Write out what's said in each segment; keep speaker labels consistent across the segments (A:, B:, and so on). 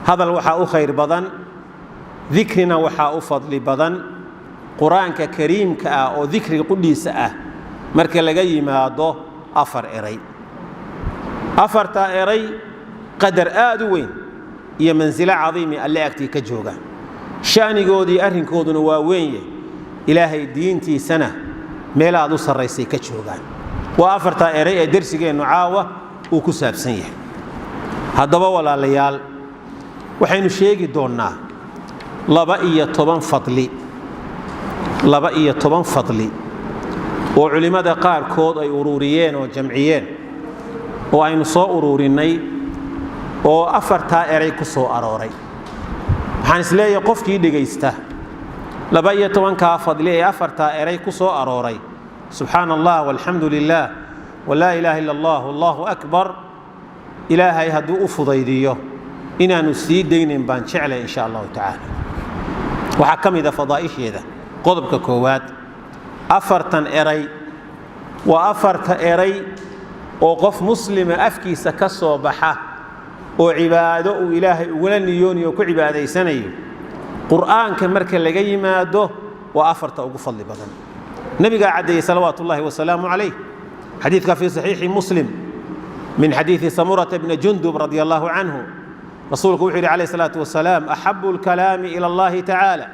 A: Hadal waxaa u khayr badan, dikrina waxaa u fadli badan Qur-aanka kariimka ah oo dikriga qudhiisa ah marka laga yimaado afar eray. Afartaa eray qadar aad u weyn iyo mansilo cadiimi Alle agtii ka jooga, sha'nigoodii arrinkooduna waa weynye, Ilaahay diintiisana meel aad u sarraysay ka joogaan. Waa afartaa eray ee dersigeennu caawa uu ku saabsan yahay. Haddaba walaalayaal, waxaynu sheegi doonnaa 12 fadli, 12 fadli oo culimmada qaarkood ay ururiyeen oo jamciyeen oo aynu soo uruurinnay oo afartaa eray ku soo arooray. Waxaan is leeyahay, qofkii dhegaysta 12-kaa fadli ee afartaa eray ku soo arooray, subxaana Allah walxamdu lilah walaa ilaaha illa Allah allahu akbar, Ilaahay hadduu u fudaydiyo inaanu sii daynayn baan jeclay, insha Allahu tacaala. Waxaa ka mid a fadaa'isheeda qodobka koowaad: afartan eray waa afarta eray oo qof muslima afkiisa ka soo baxa oo cibaado uu Ilaahay ugula niyoonayo o ku cibaadaysanayo, Qur'aanka marka laga yimaado, waa afarta ugu fadli badan. Nebigaa caddeeyey, salawaatu ullahi wasalaamu calayh, xadiidka fii saxiixi Muslim min xadiidi Samurata bni Jundub radi allahu canhu. Rasuulku wuxuu yidhi calayh salaatu wasalaam: axabu lkalaami ila Allahi tacaala,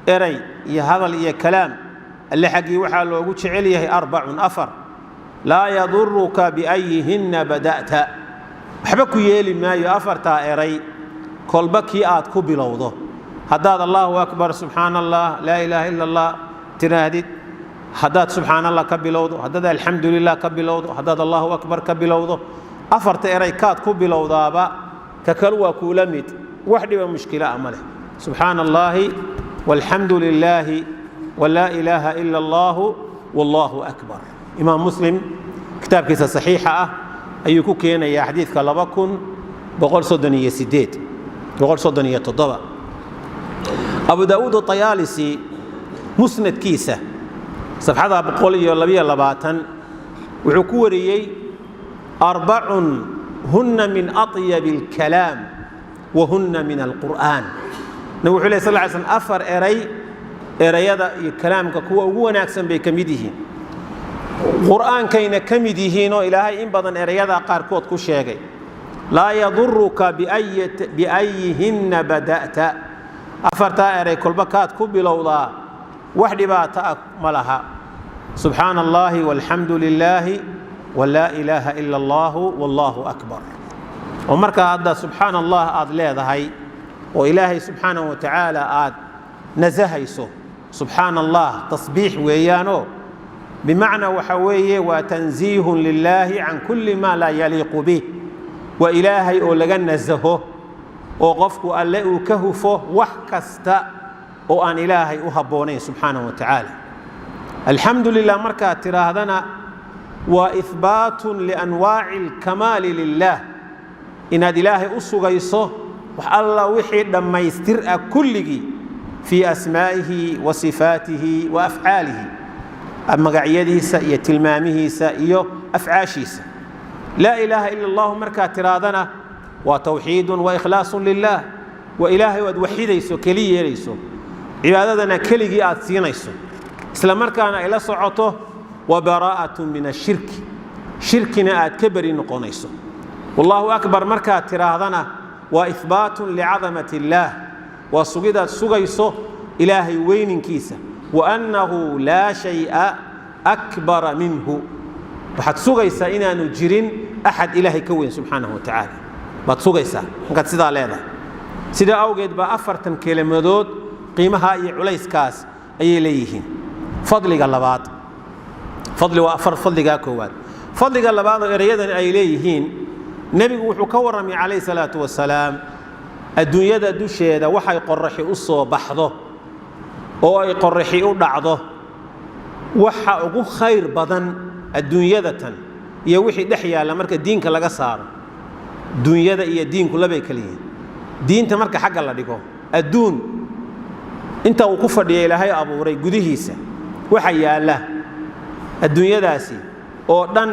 A: eray iyo hadal iyo kalaam Alle xaggii waxaa loogu jecel yahay, arbacun, afar, laa yaduruka biayihinna bada'ta, waxba ku yeeli maayo afartaa eray kolba kii aad ku bilowdo. Haddaad allahu akbar, subxaana Allah, laa ilaaha ila Allah tiraahdid, haddaad subxaan Allah ka bilowdo, haddaad alxamdu lilah ka bilowdo, haddaad allahu akbar ka bilowdo, afarta eray kaad ku bilowdaaba ka kalu waa kuula mid, wax dhiba mushkila ah ma leh. Subxaana Allaahi walxamdu lilaahi walaa ilaaha ila Allaahu wallahu akbar. Imaam Muslim kitaabkiisa saxiixa ah ayuu ku keenayaa xadiidka 2138, 137. Abu Daa'uud Atayaalisi musnadkiisa safxada 122 wuxuu ku wariyey: arbacun hunna min aطyab اlkalaam wa hunna min alqur'aan. Nabig wuxuu ley sal ly slam: afar eray erayada iyo kalaamka kuwa ugu wanaagsan bay ka mid yihiin, Qur'aankayna ka mid yihiin, oo Ilaahay in badan erayada qaarkood ku sheegay. Laa yaduruka biayihinna bada'ta, afartaa eray kolba kaad ku bilowdaa wax dhibaato ah ma laha: subxaana Allahi walxamdu lilaahi walaa ilaaha ila Allahu wallahu akbar. Oo markaa hadda subxaana Allah aad leedahay oo Ilaahay subxaanahu wa tacaala aad nasahayso, subxaana Allah tasbiix weeyaanoo bimacnaa waxa weeye waa tanziihun lilaahi can kulli maa laa yaliiqu bih, waa Ilaahay oo laga nasaho oo qofku Alle uu ka hufo wax kasta oo aan Ilaahay u habboonayn subxaanahu wa tacaala. Alxamdu lilah markaad tidhaahdana waa ihbaatun lianwaaci alkamaali lilah, inaad Ilaahay u sugayso wax alla wixii dhammaystir ah kulligii, fii asmaa'ihi wa sifaatihi wa afcaalihi, magacyadiisa iyo tilmaamihiisa iyo afcaashiisa. Laa ilaaha ila Allahu markaad tidhaahdana waa tawxiidun wa ikhlaasun lilah, waa Ilaahay aad waxidayso, keli yeelayso, cibaadadana keligii aad siinayso, isla markaana ay la socoto wa baraa'atun min ashirki, shirkina aad ka beri noqonayso. Wallahu akbar markaad tidhaahdana waa ihbaatun licadamat illaah, waa sugidaad sugayso Ilaahay weyninkiisa, wa annahu laa shay'a akbara minhu, waxaad sugaysaa inaanu jirin axad Ilaahay ka weyn subxaanahu wa tacaala baad sugaysaa markaad sidaa leedahay. Sidaa awgeed baa afartan kelimadood qiimaha iyo culayskaas ayay leeyihiin. Fadliga labaad, fadli waa afar, fadligaa koowaad. Fadliga labaad oo ereyadani ay leeyihiin, nebigu wuxuu ka warramay calayhi salaatu wasalaam adduunyada dusheeda waxay qoraxi u soo baxdo oo ay qoraxi u dhacdo, waxa ugu khayr badan adduunyada tan iyo wixii dhex yaalla marka diinka laga saaro. Dunyada iyo diinku labay kala yihiin. Diinta marka xagga la dhigo, adduun inta uu ku fadhiya Ilaahay abuuray gudihiisa waxa yaalla adduunyadaasi oo dhan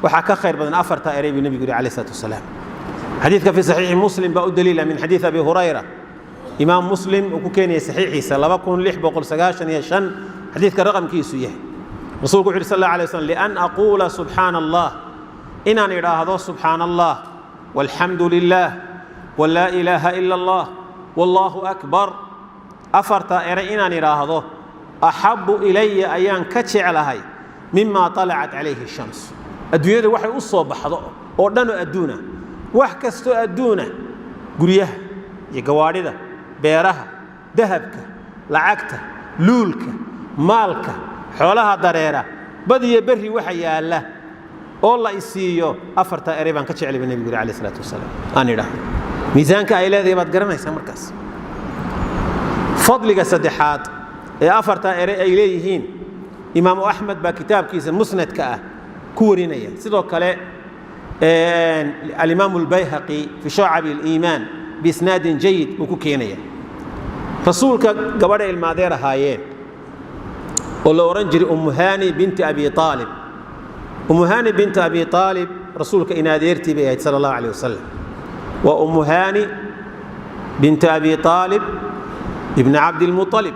A: waxaa ka khayr badan afartaa eray buu nebigu yidhi alayh isalaatu wasalaam. Xadiidka fi saxiixi Muslim baa u daliila min xadiid Abi Hurayra. Imaam Muslim uu ku keenaya saxiixiisa 2695 xadiidka raqamkiisu yahay. Rasuulku wuxu uhi sal alla alay waslam: lian aquula subxaana Allah, inaan idhaahdo subxaana Allah, walxamdu lilah, walaa ilaaha ila Allah, wallaahu akbar, afarta eray inaan idhaahdo, axabbu ilaya, ayaan ka jeclahay, mima طalacat calayhi shams, adduunyadu waxay u soo baxdo oo dhanoo adduuna, wax kastoo adduuna, guryaha iyo gawaadhida, beeraha, dahabka, lacagta, luulka, maalka, xoolaha dareera, badiyo berri waxa yaalla oo la isiiyo, afartaa eray baan ka jeclay ba nebigu yuri alayh isalaatu wasalaam aan idhaahdo. Miisaanka ay leedahay baad garanaysaa. Markaas fadliga saddexaad ee afartaa eray ay leeyihiin, Imaamu Axmed baa kitaabkiisa musnadka ah ku warinaya. Sidoo kale Alimaamu Albayhaqi fi Shucabi Aliimaan biisnaadin jayid buu ku keenaya. Rasuulka gabadha ilmaadeer ahaayeen oo la odhan jiray Umuhani binti Abi Aalib. Umuhani binti Abi Aalib rasuulka inadeertii bay ahayd sala allahu alayh wasalam. Waa Umuhani binti Abi Aalib ibni Cabdilmualib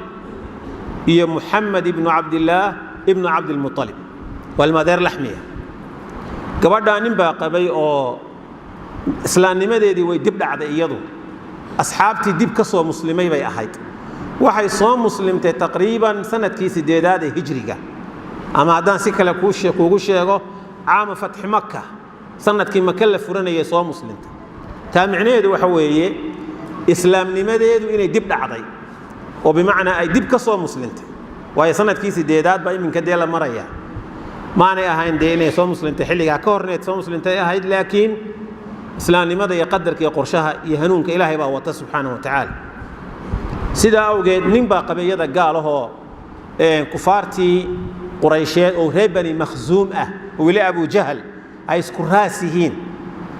A: iyo Muxamed ibnu Cabdillaah ibnu Cabdilmualib, waa ilmaadeer laxmiya. Gabadhaa nin baa qabay oo islaamnimadeedii way dib dhacday. Iyadu asxaabtii dib ka soo muslimay bay ahayd. Waxay soo muslimtay taqriiban sanadkii 8aad ee hijriga, ama haddaan si kale kuugu sheego, caama fatxi Maka, sanadkii Maka la furanayay soo muslimtay. Taa micnaheedu waxa weeye islaamnimadeedu inay dib dhacday, oo bimacnaa ay dib ka soo muslimtay, waayo sanadkii 8aad baa iminka dee la maraya. Maanay ahayn dee inay soo muslimtay xilligaa ka horneed soo muslimtay ahayd, laakiin islaamnimada iyo qadarka iyo qorshaha iyo hanuunka Ilaahay baa wata subxaanahu wa tacaala. Sidaa awgeed nin baa qabay iyada, gaalahoo kufaartii Quraysheed oo reer Bani Makhsuum ah, oo weli Abujahal ay isku raas yihiin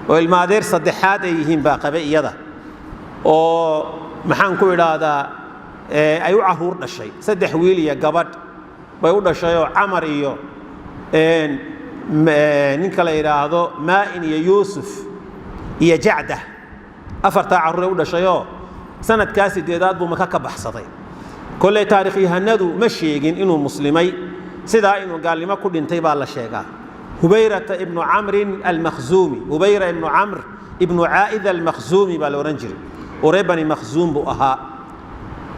A: oo ilmaadeer saddexaad ay yihiin baa qabay iyada, oo maxaan ku idhaahdaa, ay u caruur dhashay. Saddex wiil iyo gabadh bay u dhashayoo Camar iyo ninka la yidhaahdo Maa'in iyo Yuusuf iyo Jacda, afartaa carruuray u dhashayoo sanadkaa 8aad buu Maka ka baxsaday. Kolley taarikhyahanadu ma sheegin inuu muslimay, sidaa inuu gaalnimo ku dhintay baa la sheegaa. Hubayrata ibnu Camrin Almakhzuumi, Hubayra ibnu Camr ibnu Caa'id Almakhzuumi baa la odhan jiray, oo reer Bani Makhzuum buu ahaa.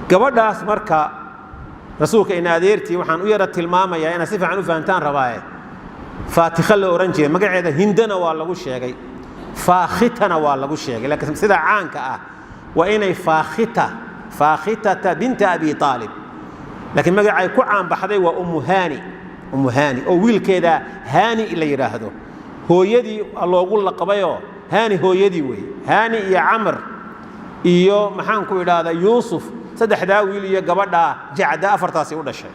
A: Gabadhaas marka rasuulka ina adeertii, waxaan u yara tilmaamayaa inaad si fiican u fahantaan rabaaye, Faatikha la odhan jiray. Magaceeda Hindana waa lagu sheegay, Faakhitana waa lagu sheegay, laakiin sida caanka ah waa inay Faakhita, Faakhitata binta Abi Aalib, laakiin magacay ku caanbaxday waa Ummu Haani. Ummu Haani oo wiilkeeda Haani la yidhaahdo hooyadii loogu laqabayoo Haani hooyadii weeye. Haani iyo Camr iyo maxaan ku idhaahdaa Yuusuf, saddexdaa wiil iyo gabadhaa Jacda, afartaasi u dhashay.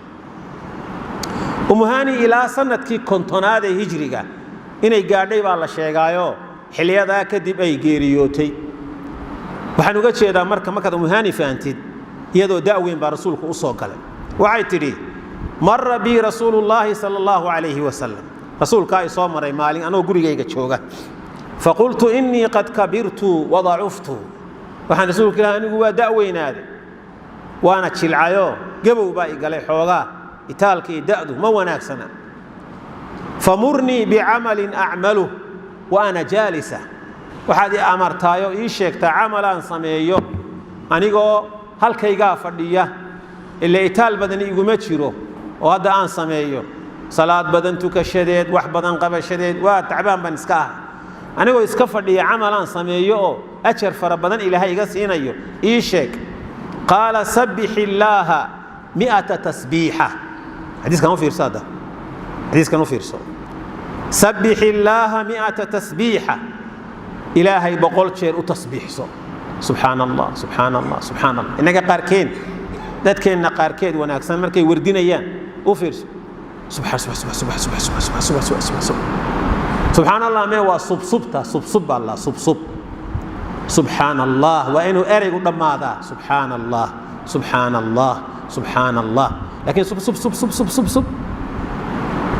A: Ummu Haani ilaa sanadkii 50aad ee hijriga inay gaadhay baa la sheegaayo, xiliyadaa kadib ay geeriyootay. Waxaan uga jeedaa marka, markaad Ummu Haani fahantid, iyadoo da'weyn baa rasuulku u soo galay. Waxay tidhi: mara bii rasuulu llaahi sala allahu calayhi wasalam, rasuulkaa i soo maray maalin anoo gurigayga jooga. Faqultu innii qad kabirtu wadacuftu, waxaan rasuulka Ilaah, anigu waa da'weynaaday, waana jilcayoo gabow baa i galay xoogaa, itaalka iyo da'du ma wanaagsana. Famurnii bicamalin acmaluh wa ana jaalisa, waxaad i amartaayoo ii sheegtaa camalaan sameeyo anigoo halkaygaa fadhiya, ila itaal badani iguma jiro, oo hadda aan sameeyo salaad badan tukashadeed, wax badan qabashadeed, waa tacbaan baan iska ahay. Anigoo iska fadhiya camalaan sameeyo oo ajar fara badan Ilaahay iga siinayo ii sheeg. Qaala: sabbix illaaha 100 tasbiixa. Xadiiskan u fiirso hadda, xadiiskan u fiirso. Sabbix illaaha 100 tasbiixa, Ilaahay 100 jeer u tasbiixso, subxaana Allah, subxaana Allah, subxaana Allah. Innaga qaarkeen, dadkeenna qaarkeed wanaagsan, markay wardinayaan u fiirso, subxa subxa subxa subxa subxa subxa subxa subxa subxa subxa, subxaan Allah mee, waa subsubta, subsub baa la subsub. Subxaan Allah waa inuu ereygu dhammaadaa, subxaana Allah, subxaana Allah, subxaana Allah. Laakiin sub sub sub sub sub sub sub,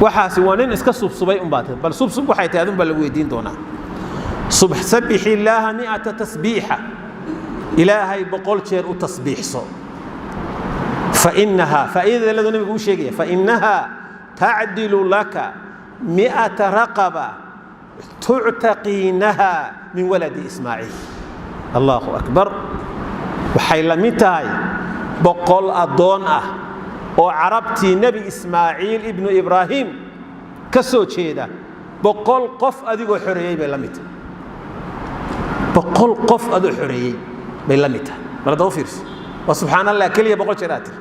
A: waxaasi waa nin iska subsubay unbaa tahay. Bal subsub waxay tahay adun baa lagu weydiin doonaa. Sabbix illaaha 100 tasbiixa, Ilaahay 100 jeer u tasbiixso. Fainaha, faa'iidada laduu nabigu u sheegaya, fainaha tacdilu laka 100 raqaba tuctaqiinaha min waladi Ismaaciil. Allahu akbar! Waxay la mid tahay 100 addoon ah oo Carabtii Nebi Ismaaciil ibnu Ibraahim ka soo jeeda, 100 qof adigoo xoreeyey bay la mid tahay. 100 qof adoo xoreeyey bay la mid tahay. Mar hadda u fiirso, waa subxaan Allah keliya 100 jeer aad tiri.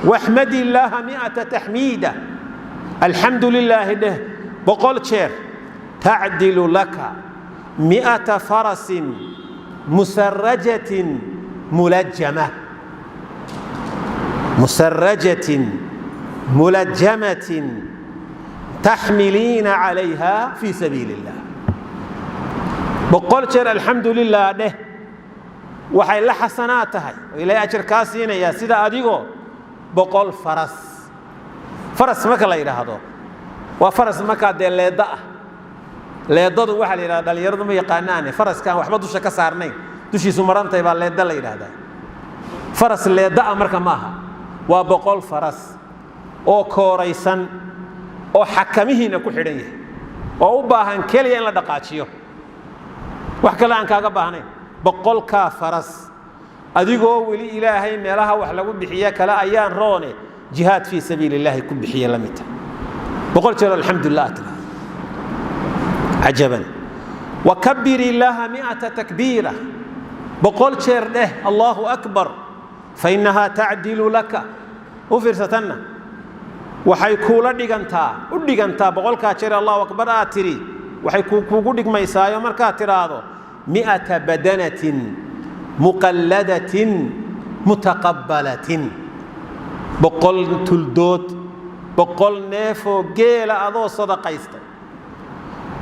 A: Waxmadi illaaha 100 taxmiida, alxamdu lilaahi dheh 100 jeer, tacdilu laka 100 farasin musarajatin mulajama, musarajatin mulajamatin taxmiliina calayha fi sabiili illah. 100 jeer alxamdu lilah dheh, waxay la xasanaad tahay oo Ilaahay ajar kaa siinayaa sida adigoo 100 faras. Faras marka la yidhaahdo, waa faras markaa dee leedda ah. Leedadu waxaa la yidhahda, dhalinyaradu ma yaqaanaane, faraskaan waxba dusha ka saarnayn, dushiisu marantahay baa leedda la yidhaahdaa. Faras leedda ah marka ma aha, waa 100 faras oo kooraysan oo xakamihiina ku xidhan yahay, oo u baahan keliya in la dhaqaajiyo, wax kale aan kaaga baahnayn. 100-kaa faras adigoo weli Ilaahay meelaha wax lagu bixiye kale ayaan roone jihaad fii sabiili illaahi ku bixiye la mid tahay, 100 jeer alxamdulilah aad tiraahdo. Cajaban! Wakabir illaaha 100 takbiira, 100 jeer dheh Allahu akbar, fainahaa tacdilu laka, u fiirsatanna, waxay kuula dhigantaa, u dhigantaa, 100-kaa jeer Allahu akbar aad tidhi waxay kuugu dhigmaysaayo markaad tidhaahdo 100 badanatin muqalladatin mutaqabbalatin, 100 tuldood, 100 neefoo geela adoo sadaqaystay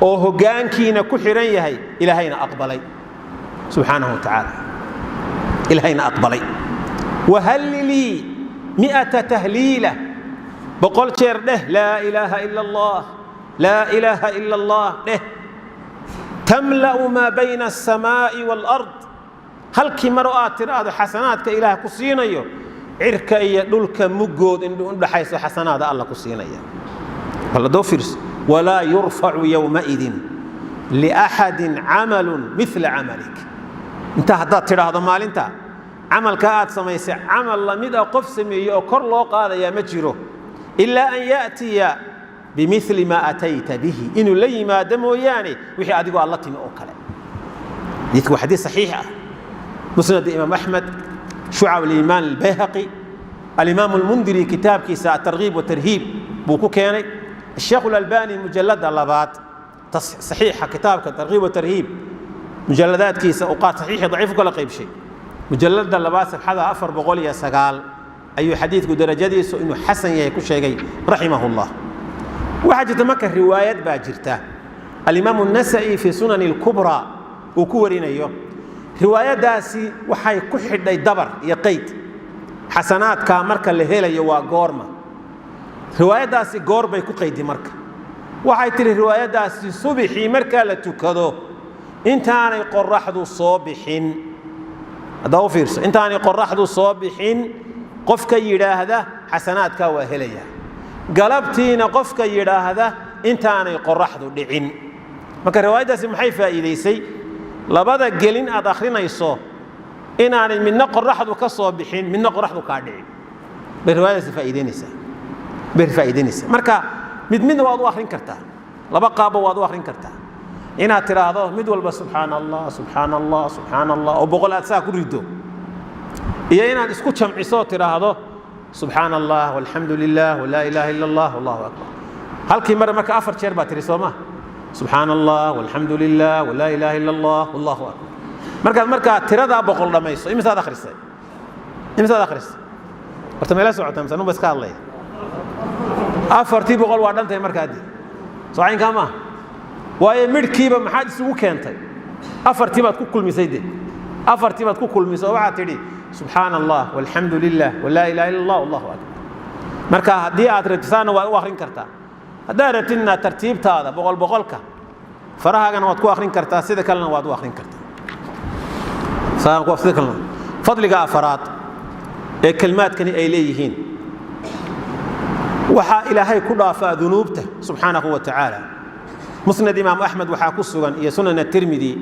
A: oo hoggaankiina ku xidhan yahay, Ilaahayna aqbalay subxaanahu wa tacaala, Ilaahayna aqbalay. Wahallilii 100 tahliila, 100 jeer dheh laa ilaaha ila Allah, laa ilaaha ila Allah dheh, tamla'u maa bayna aلsamaa'i wاlard. Halkii mar oo aad tidhaahdo xasanaadka Ilaah ku siinayo cirka iyo dhulka muggood in udhaxayso xasanaada Alla ku siinaya. Balladoo fiirso: walaa yurfacu yowmaidin liaxadin camalun mila camalik. Intaa haddaad tidhaahdo, maalinta camalka aad samaysay camal lamid ah qof sameeyey oo kor loo qaadayaa ma jiro, ilaa an ya'tiya bimili maa atayta bihi, inuu la yimaado mooyaane wixii adigu aad la timi oo kale. Xadiidku waa xadiis saxiix ah, Musnad Imaam Axmed, Shucab aliimaan Albayhaqi, Alimaam Almundiri kitaabkiisa Atarghiib watarhiib buu ku keenay. Asheekh Alalbani mujalada labaad saxiixa kitaabka Targhiib watarhiib, mujaladaadkiisa uu qaar saxiixi daciif u kala qaybshay, mujalada labaad safxada 409 ayuu xadiidku darajadiisu inuu xasan yahay ku sheegay, raximah llah. Waxaa jirta marka riwaayad baa jirta Alimaamu Nasa'i fii Sunani Alkubraa uu ku warinayo. Riwaayaddaasi waxay ku xidhay dabar iyo qayd: xasanaadkaa marka la helayo waa goorma? Riwaayaddaasi goor bay ku qaydi. Marka waxay tihi riwaayaddaasi, subixii markaa la tukado intaanay qoraxdu soo bixin. Haddaa u fiirso, intaanay qoraxdu soo bixin qofka yidhaahda xasanaadkaa waa helaya, galabtiina qofka yidhaahda intaanay qoraxdu dhicin. Marka riwaayaddaasi maxay faa'iidaysay? Labada gelin aad akhrinayso inaanay midna qoraxdu ka soo bixin, midna qoraxdu kaa dhicin bay riwaayadaasi faa'iidaynaysaa, bay faa'iidaynaysaa. Marka mid midna waad u akhrin kartaa, laba qaabba waad u akhrin kartaa: inaad tidhaahdo mid walba subxaana Allah, subxaana Allah, subxaana Allah oo 100 aad saa ku riddo, iyo inaad isku jamciso oo tidhaahdo subxaana Allah walxamdu lilah walaa ilaaha ila Allah wallahu akbar halkii mar. Marka afar jeer baa tiri, soo ma? Subxaana Allah walxamdu lilah walaa ilaaha ila Allah wallahu akbar. Markaad markaa tiradaa 100 dhammayso, imisaad akhrisay? Imisaad akhrisay horta? Meela socota mise anun ba iska hadlaya? 400-tii waa dhantahay markaa dee, soo caynkaa maaha? Waayo midhkiiba maxaad isugu keentay? Afartii baad ku kulmisay de, afartii baad ku kulmisay oo waxaad tidhi subxaana Allah walxamdu lilah walaa ilaha illa Allah allahu akbar. Marka haddii aad rabtisaana waad u akrin kartaa, haddaad rabtidna tartiibtaada 100 100-ka. Farahaagana waad ku akhrin kartaa, sida kalena waad u akhrin kartaa. Sida kalena. Fadliga afaraad ee kelmaadkani ay leeyihiin, waxaa Ilaahay ku dhaafaa dunuubta subxaanahu wa tacaala. Musnad Imaam Axmed waxaa ku sugan iyo Sunan Atirmidi,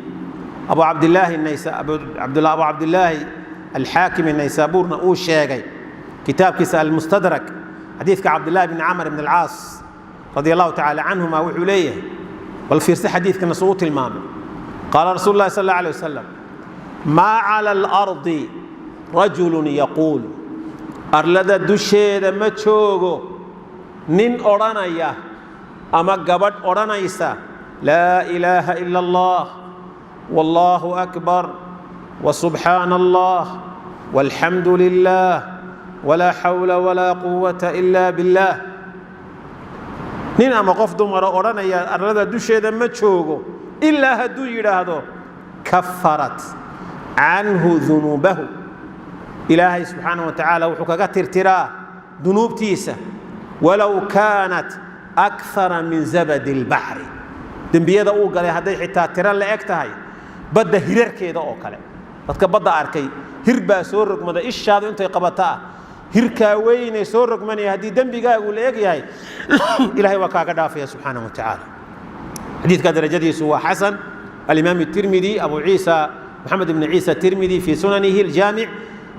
A: Abu Cabdilaahi Abu Cabdilaahi Alxaakim Naysaabuurna uu sheegay kitaabkiisa Almustadrak, xadiidka Cabdillahi bn Camr bn Alcaas radi Allahu tacaala canhuma. Wuxuu leeyahay, bal fiirse xadiidkana suu u tilmaamay: qaala rasuulu llahi sal alla alay wasalam: maa cala alardi rajulun yaquul, arlada dusheeda ma joogo nin odhanaya ama gabadh odhanaysa: laa ilaaha ila Allah, wallaahu akbar, wasubxaana Allah, walxamdu lilah, walaa xawla walaa quwata ila biاllah. Nin ama qof dumara odhanaya arlada dusheeda ma joogo, ilaa hadduu yidhaahdo, kafarat canhu dunuubahu, Ilaahay subxaanaه wa tacaala wuxuu kaga tirtiraa dunuubtiisa, walow kaanat akara min zabadi اlbaxri, dembiyada uu galay hadday xitaa tiro la eg tahay badda hirarkeeda oo kale. Dadka badda arkay, hir baa soo rogmada, ishaadu intay qabata ah, hirkaa weynee soo rogmanaya, haddii dembigaagu la eg yahay, Ilahay waa kaaga dhaafaya subxaanaه wa tacaala. Xadiidka darajadiisu waa xasan. Alimaam Tirmidi, Abu Ciisa Moxamed ibn Ciisa Tirmidi, fii sunanihi aljaamic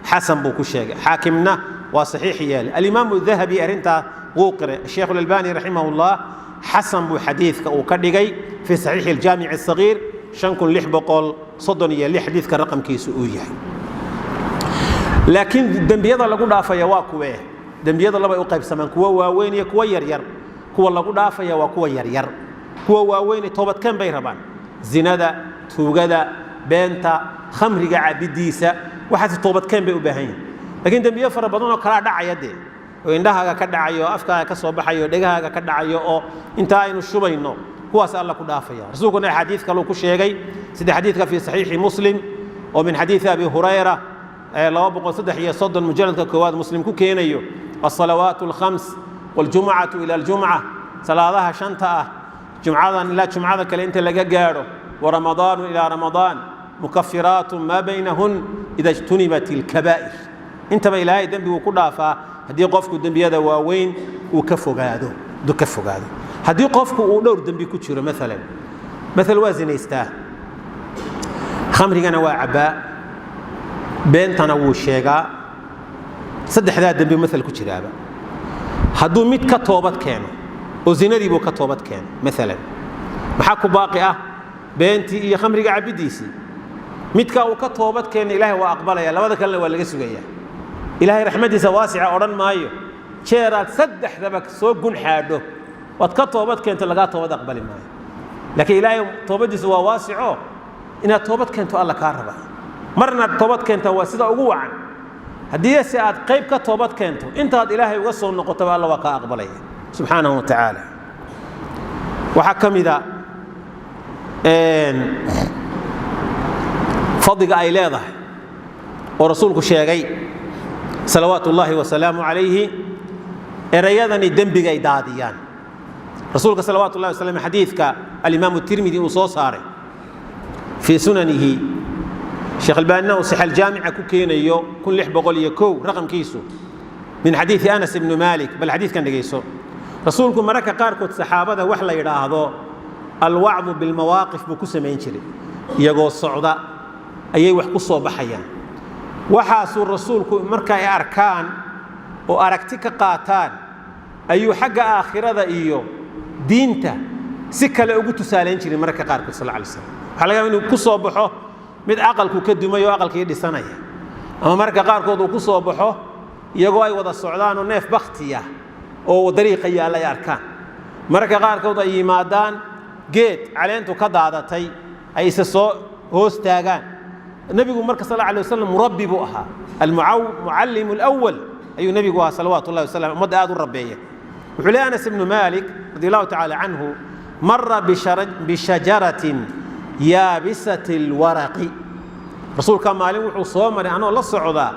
A: xasan buu ku sheegay, xaakimna waa saxiix yeelay, Alimaamu Dahabi arrintaa wuu qiray, Sheekh Alalbani raximah ullah xasan buu xadiidka uu ka dhigay fii Saxiixi Aljaamic Asagiir, 5636 xadiidka raqamkiisu uu yahay. Laakiin dembiyada lagu dhaafaya waa kuwee? Dembiyada labay u qaybsamaan: kuwa waaweyn iyo kuwa yaryar. Kuwa lagu dhaafaya waa kuwa yaryar. Kuwa waaweyne toobadkeen bay rabaan: zinada, tuugada, beenta, khamriga cabidiisa, waxaas toobadkeen bay u baahan yihin. Lakiin dembiyo fara badan oo kalaa dhacaya dee, oo indhahaaga ka dhacayo, oo afkaaga ka soo baxayo, oo dhegahaaga ka dhacayo, oo intaa aynu shubayno, kuwaas Alla ku dhaafaya. Rasuulkuna axaadiid kaluu ku sheegay, sida xadiidka fii Saxiixi Muslim oo min xadiidi Abi Hurayra, 233, mujalladka koowaad Muslim ku keenayo: alsalawaat alkhams waljumcatu ila aljumca, salaadaha shanta ah, jumcadan ilaa jumcada kale inta laga gaadho, waramadaanu ilaa ramadaan, mukafiraatu maa baynahun ida ijtunibat ilkabaa'ir. Intaba Ilaahay dembiguu ku dhaafaa haddii qofku dembiyada waaweyn uu ka fogaado, hadduu ka fogaado. Haddii qofku uu dhowr dembi ku jiro, maalan maal waa zinaystaa, khamrigana waa cabbaa, beentana wuu sheegaa, saddexdaa dembi maal ku jiraaba, hadduu mid ka toobad keeno oo zinadii buu ka toobad keenay maalan, maxaa ku baaqi ah? Beentii iyo khamriga cabiddiisii. Midka uu ka toobad keenay Ilahay waa aqbalaya, labada kalena waa laga sugaya. Ilahay raxmaddiisa waasica odhan maayo jeeraad saddexdaba soo gun xaadho waad ka toobad keento lagaa toobad aqbali maayo. Laakiin Ilaahay toobaddiisa waa waasico, inaad toobad keento Alla kaa rabaa. Marnaad toobad keenta waa sida ugu wacan. Haddii se aad qayb ka toobad keento, intaad Ilaahay uga soo noqotaba Alla waa kaa aqbalaya subxaanahu wa tacaala. Waxaa ka mida fadliga ay leedahay oo rasuulku sheegay salawaatu ullaahi wasalaamu calayhi, erayadani dembigay daadiyaan. Rasuulka salawaatu llahi wasalam, xadiidka Alimaamu Tirmidi uu soo saaray fii sunanihi, Sheekh Albaanina uu Sax Aljaamica ku keenayo 1601 raqamkiisu, min xadiidi Anas ibnu Malik. Bal xadiidkan dhegayso. Rasuulku mararka qaarkood saxaabada wax la yidhaahdo alwacdu bilmawaaqif buu ku samayn jiray. Iyagoo socda ayay wax ku soo baxayaan, waxaasuu rasuulku marka ay arkaan oo aragti ka qaataan ayuu xagga aakhirada iyo diinta si kale ugu tusaalayn jiray mararka qaarkood sal alla alay slam. Waxaa laga yaba inuu ku soo baxo mid aqalku ka dumay oo aqalkii dhisanaya, ama mararka qaarkood uu ku soo baxo iyagoo ay wada socdaan oo neef baktiya oo dariiqa yaalla ay arkaan. Mararka qaarkood ay yimaadaan geed caleentu ka daadatay, ay isa soo hoos taagaan. Nebigu marka sal alla alay wasalam murabbi buu ahaa, almucallimu alawal ayuu nebigu ahaa salawaatu ullahi wasalam, ummadda aad u rabbeeya. Wuxuu leey Anas ibnu Malik radi Allahu tacaala canhu: mara bishajaratin yaabisati alwaraqi. Rasuulka maalin wuxuu soo maray anoo la socdaa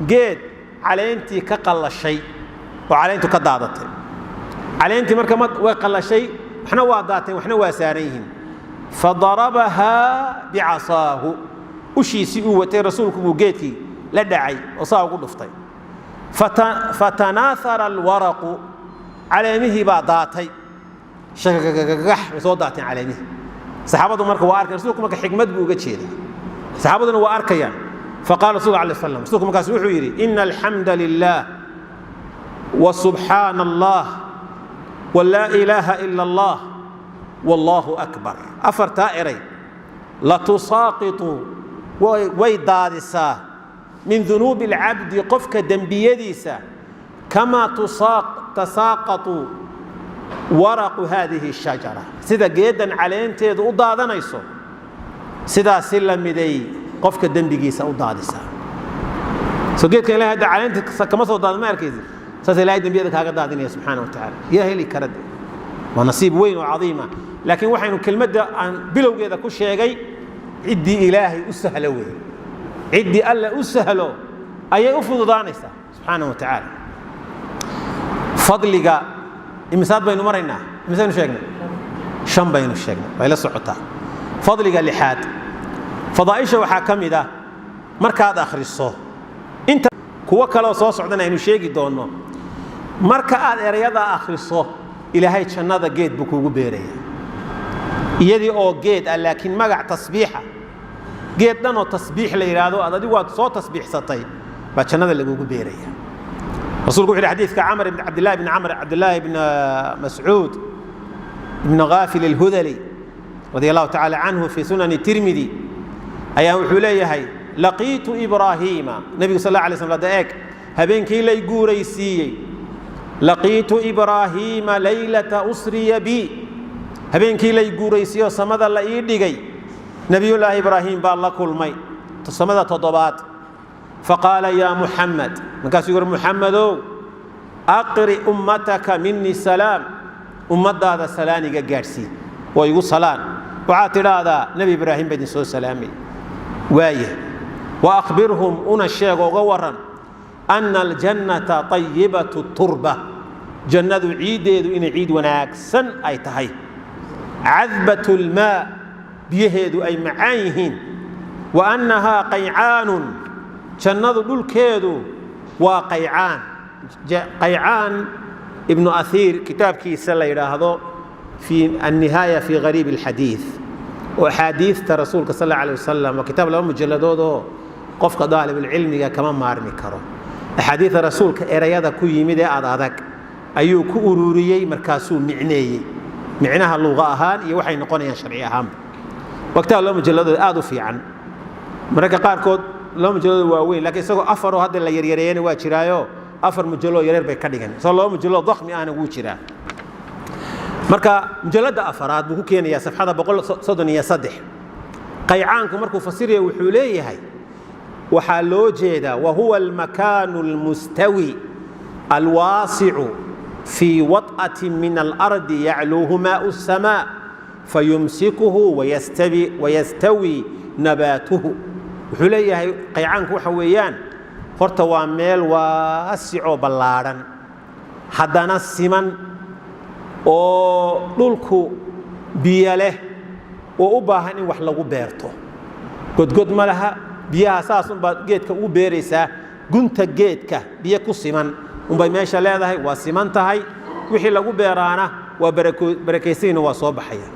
A: geed caleentii ka qallashay oo caleentu ka daadatay. Caleentii marka way qallashay, waxna waa daateen, waxna waa saaran yihiin. Fadarabahaa bicasaahu, ushiisii uu watay rasuulku buu geedkii la dhacay oo saa ugu dhuftay. Fatanaaara alwaraqu, caleemihii baa daatay, shagagagax bay soo daateen caleemihii. Saxaabadu marka waa arkay rasuulku, marka xikmad buu uga jeedaa, saxaabaduna waa arkayaan. Faqala rasul alay slam, rasuulku markaas wuxuu yidhi: "Ina alxamda lilah wa subxaana allah wa laa ilaaha ila allah wallaahu akbar." Afartaa eray latusaaqitu, way daadisaa, min dunuubi alcabdi, qofka dembiyadiisa, kamaa tasaaqatu waraqu haadihi shajara, sida geedan caleenteedu u daadanayso, sidaasi la miday qofka dembigiisa u daadisaa. Soo geedkan ilahay hadda caleenta kama soo daadin, ma arkaysi? Saas ilahay dembiyada kaaga daadinaya subxaana wa tacaala. Yaa heli kara de? Waa nasiib weyn oo cadiima. Laakiin waxaynu kelmadda aan bilowgeeda ku sheegay, ciddii ilaahay u sahlo weeye. Ciddii alla u sahlo ayay u fududaanaysaa subxaana wa tacaala. Fadliga imisaad baynu maraynaa? Imisaynu sheegnay? Shan baynu sheegnay, way la socotaa. Fadliga lixaad, fadaa'isha waxaa ka mid ah markaad akhriso inta kuwo kaleoo soo socdana aynu sheegi doonno, marka aad erayada akhriso, ilaahay jannada geed buu kuugu beeraya, iyadii oo geed ah, laakiin magac tasbiixa, geed dhan oo tasbiix la yidhaahdo aad adigu aad soo tasbiixsatay baa jannada lagugu beeraya. Rasuulku wuxu yidhi xadiidka Camr ibn Cabdillahi ibn Camr, Cabdillahi ibn Mascuud ibn Ghaafil alhudali radi allahu tacaala canhu, fi sunani Tirmidi ayaa wuxuu leeyahay: "Laqiitu Ibraahiima." Nebigu sal alla alay slam hadda eeg, habeenkii lay guuraysiiyey, "Laqiitu Ibraahiima laylata usriya bi", habeenkii lay guuraysiiyo samada la ii dhigay, Nebiyullaahi Ibraahim baa la kulmay samada toddobaad. "Faqaala yaa Muxamed", markaasuu yuri: "Muxamedow, aqri ummataka mini salaam", ummaddaada salaaniga gaadhsii oo igu salaan. Waxaad tidhaahdaa Nebi Ibraahim baa idin soo salaamay waaya. "Wa akhbirhum", una sheeg, oga waran, "ana aljannata طayibatu turba", jannadu ciiddeedu inay ciid wanaagsan ay tahay, "cadbat lmaa", biyaheedu ay macaan yihiin, "wa annahaa qaycaanun", jannadu dhulkeedu waa qaycaan. Qaycaan, Ibnu Ahiir kitaabkiisa la yidhaahdo fi Annihaaya fi Gariib alxadiid, oo axaadiidta rasuulka sal alla alay wasalam, waa kitaab laba mujalladood oo qofka daalibulcilmiga kama maarmi karo. Axaadiidta rasuulka erayada ku yimid ee ad adag ayuu ku ururiyey, markaasuu micneeyey micnaha luuqa ahaan iyo waxay noqonayaan sharci ahaanba. Waa kitaab laba mujalladood aad u fiican. Mararka qaarkood laba mujalladood waa weyn, lakiin isagoo afaroo hadda la yaryareeyana waa jiraayo, afar mujalladoo yaryar bay ka dhigan. Isagoo laba mujalladoo dakhmi ahna wuu jiraa. Marka mujalladda afaraad buu ku keenayaa safxada 133. Qaycaanku markuu fasiraya wuxuu leeyahay, waxaa loo jeedaa: "Wa huwa almakaanu almustawi alwaasicu fii waط'atin min alardi yacluuhu maau الsamaa fayumsikuhu wayastawi nabaatuhu." Wuxuu leeyahay qaycaanku waxa weeyaan horta waa meel waasicoo ballaadhan, haddana siman, oo dhulku biyo leh, oo u baahan in wax lagu beerto. Godgod ma laha, biyaha saas unbaad geedka ugu beeraysaa. Gunta geedka biyo ku siman unbay meesha leedahay, waa siman tahay. Wixii lagu beeraana waa barakaysanina, waa soo baxaya.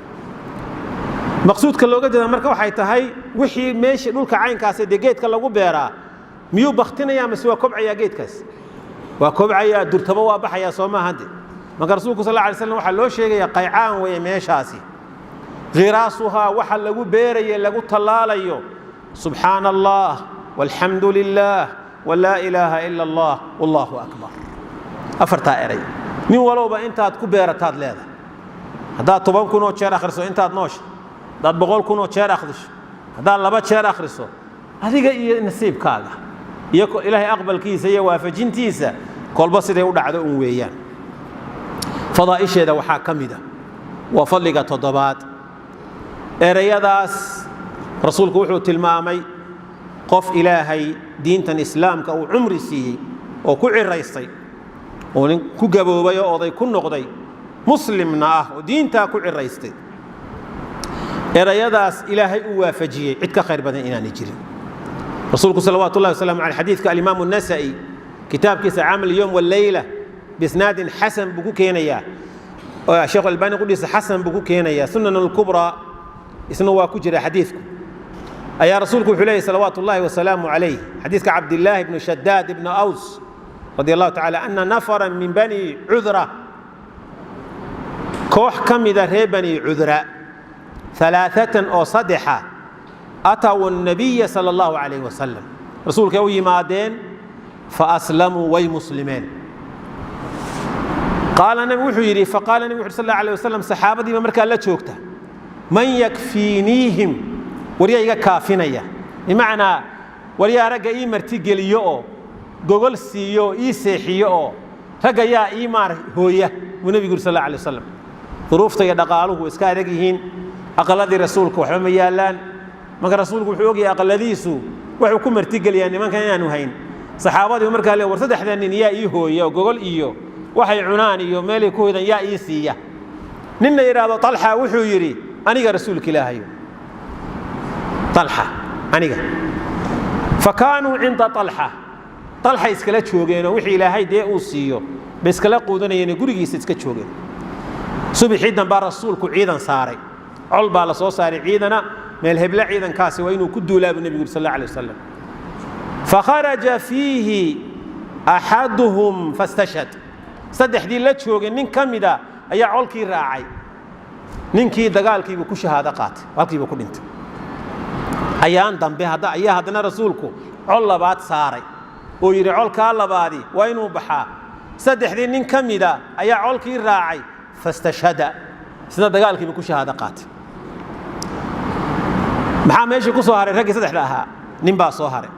A: Maqsuudka looga jeeda marka waxay tahay, wixii meesha dhulka caynkaasi dee geedka lagu beeraa, miyuu baktinaya mase waa kobcayaa? Geedkaas waa kobcayaa, durtabo waa baxayaa, soo maaha de? Marka rasuulku sal alla alay slam waxaa loo sheegayaa qaycaan weeye meeshaasi. Khiraasuhaa, waxa lagu beeraye lagu tallaalayo, "subxaana allah walxamdu lilah walaa ilaaha ila allah wallahu akbar", afartaa eray. Nin walowba intaad ku beerataad leedahay. Haddaad 10,000 oo jeer akhriso intaad noosha, haddaad 100,000 oo jeer akhriso, haddaad laba jeer akhriso, adiga iyo nasiibkaaga iyo ilaahay aqbalkiisa iyo waafajintiisa kolba siday u dhacdo un weeyaan. Fadaa'isheeda waxaa ka mid a, waa fadliga toddobaad, ereyadaas rasuulku wuxuu tilmaamay qof ilaahay diintan islaamka uu cumri siiyey oo ku ciraystay oo nin ku gaboobay oo oday ku noqday, muslimna ah oo diintaa ku ciraystay. Erayadaas Ilaahay uu waafajiyey, cid ka khayr badan inaanay jirin. Rasuulku salawaatu ullahi wasalaamu caleyh, xadiidka alimaamu Nasa'i kitaabkiisa Camal Yowm Waleyla biisnaadin xasan buu ku keenayaa, Sheekhu Albani qudhiisa xasan buu ku keenayaa, Sunan Alkubraa isna waa ku jira xadiidku, ayaa rasuulku wuxuu leeyahy salawaatu ullahi wasalaamu calayh, xadiiska Cabdillaahi ibnu Shadaad ibnu Aws radi Allahu tacala, ana nafaran min Bani Cudra, koox ka mida reer Bani Cudra, alaaatan oo saddexa, ataw الnabiya sala Allahu calayh wasalam, rasuulkay u yimaadeen, faaslamuu, way muslimeen. Qaala nabi wuxuu yidhi, faqaala nabi wuxu sal alla alay wasalam, saxaabadiiba markaa la joogta, man yakfiiniihim, waryaa iga kaafinaya? Bimacnaa, waryaa ragga ii martigeliyo oo gogol siiyo oo ii seexiyo oo ragga yaa ii maar hooya, buu nebigu yuri sal alla alay wasalam. Duruufta iyo dhaqaaluhu iska adag yihiin, aqaladii rasuulka waxba ma yaallaan. Marka rasuulku wuxuu ogyahay aqaladiisu wuxuu ku martigeliyaa nimankan inaanu hayn. Saxaabadii markaa le, war saddexda nin yaa ii hooya oo gogol iyo waxay cunaan iyo meelay ku hoydaan yaa ii siiya? Nin la yidhaahdo Alxa wuxuu yidhi, aniga, rasuulka Ilaahayo, Alxa aniga. Fa kaanuu cinda Alxa, Alxa iskala joogeenoo wixii Ilaahay dee uu siiyo bay iskala quudanayeenoo gurigiisa iska joogeen. Subaxii dambaa rasuulku ciidan saaray, col baa la soo saaray ciidana, meel heble ciidankaasi waa inuu ku duulaa, buu nebigu yuri sal alla alay wasalam. Fakharaja fiihi axaduhum fastashhad. Saddexdii la joogay nin ka mida ayaa colkii raacay, ninkii dagaalkiibuu ku shahaado qaatay, halkiibuu ku dhintay. Ayaan dambe ayaa haddana rasuulku col labaad saaray oo yidhi colkaa labaadi waa inuu baxaa. Saddexdii nin ka mida ayaa colkii raacay, fastashhada, isna dagaalkiibuu ku shahaado qaatay. Maxaa meeshii ku soo haray? Raggii saddexda ahaa nin baa soo haray.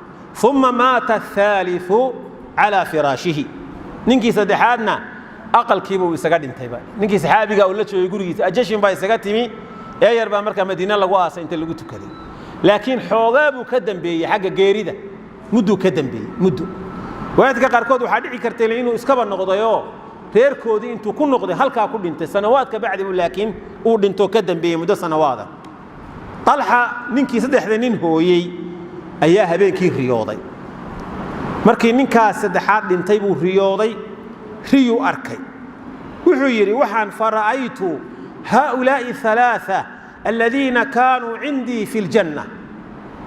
A: Uma maata athaaliu calaa firaashihi, ninkii saddexaadna aqalkiibuu isaga dhintayba, ninkii saxaabiga uu la joogay gurigiisa ajashin baa isaga timi. Ee yar baa markaa Madiine lagu aasay inta lagu tukaday, laakiin xoogaa buu ka dambeeyey xagga geerida, mudduu ka dambeeyey muddo. Waaadka qaarkood waxaa dhici kartay inuu iskaba noqdayoo reerkoodii intuu ku noqday halkaa ku dhintay sanawaad ka bacdi bu, laakiin uu dhintoo ka dambeeyey muddo sanawaada. Alxa ninkii saddexda nin hooyey ayaa habeenkii riyooday. Markii ninkaas saddexaad dhintay buu riyooday, riyuu arkay. Wuxuu yidhi, waxaan fara'aytu haaulaa'i alaaثa aladiina kaanuu cindii fi اljanna,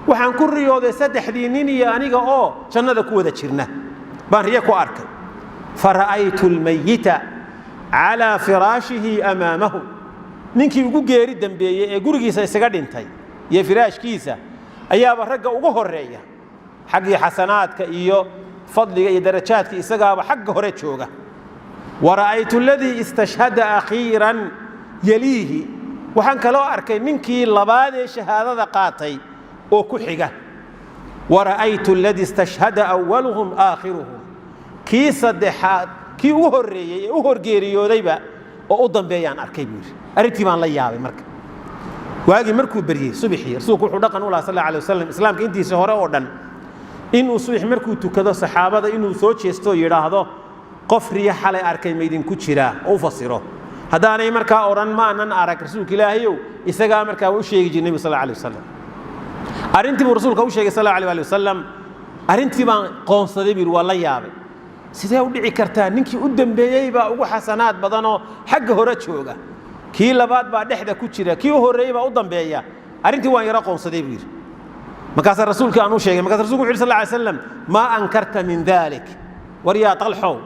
A: waxaan ku riyooday saddexdii nin iyo aniga oo jannada ku wada jirna baan riyo ku arkay. Fara'aytu almayita calaa firaashihi amaamahu, ninkii ugu geeri dambeeyey ee gurigiisa isaga dhintay iyo firaashkiisa ayaaba ragga ugu horeeya xaggii xasanaadka iyo fadliga iyo darajaadka, isagaaba xagga hore jooga. Wara'aytu aladii istashhada akhiiran yeliihi, waxaan kaloo arkay ninkii labaadee shahaadada qaatay oo ku xiga. Wara'aytu aladii istashhada awaluhum aakhiruhum, kii saddexaad, kii ugu horreeyey ee u horgeeriyoodayba oo u dambeeyaan arkay, buu yidhi. Arrintii baan la yaabay. Marka waagii markuu beryey subaxii, rasuulku wuxuu dhaqan u lahaa sal alla alay wasalam islaamka intiisa hore oo dhan inuu subax markuu tukado saxaabada inuu soo jeesto oo yidhaahdo, qof riyo xalay arkay ma idinku jiraa? Oo u fasiro. Haddaanay markaa odhan ma anan arag, rasuulka Ilaahayow, isagaa markaa u sheegi jiray nebigu sal alla alay wasalam. Arrintii buu rasuulka u sheegay sal alla alay wasalam. Arrintii baan qoonsaday, buu yidhi, waa la yaabay. Sidee u dhici kartaa ninkii u dambeeyey baa ugu xasanaad badanoo xagga hore jooga, kii labaad baa dhexda ku jira, kii u horreeyey baa u dambeeya? Arrintii waan yaro qoonsaday, buu yidhi. Markaasaa rasuulkii aan u sheegay. Markaas rasulku wuxu yidhi sal ly slam, maa ankarta min dalik? War yaa Talxow,